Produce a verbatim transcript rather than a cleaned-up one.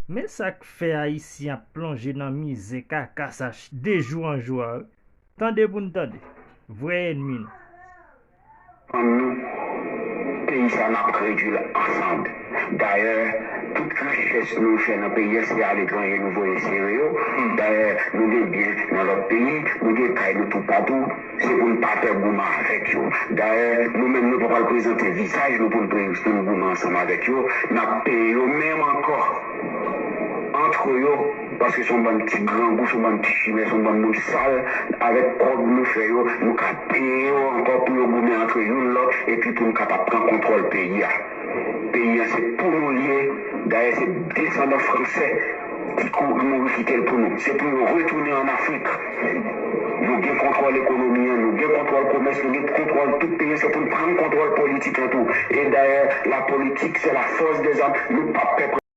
Men sa k fè Ayisyen ap plonje nan mizè kaka sa de jou an jou a. Tande pou n tande. Vrè ènmi nou. Ann nou, peyi sa n ap redui l ansanm. Dayè, tout richès nou fè nan peyi a, se aletranje nou voye sere yo. Dayè, nou gen byen nan lòt peyi, nou gen kay nou toupatou. Se pou n pa pè goumen avèk yo. Dayè, nou menm nou pa pral prezante vizaj nou pou n pou n goumen ansanm avèk yo. N ap peye yo menm ankò. Antre yo, paske se yon bann ti grangou, se yon bann ti chimè, se yon bann moun sal. Avèk kòb nou fè yo, nou ka peye yo ankò pou yo goumen antre youn lòt, epi pou n kapab pran kontwòl peyi a. Peyi a se pou nou l ye. Dayè, se desandan franse ki kou- mouri kite l pou nou. Se pou yo retounen ann Afrik. Nou gen kontwòl ekonomi an, nou gen kontwòl komès, nou gen kontwòl tout peyi an. Se pou n pran kontwòl politik lan tou. E dayè, la politik, se la fòs dèzam. Nou p ap pè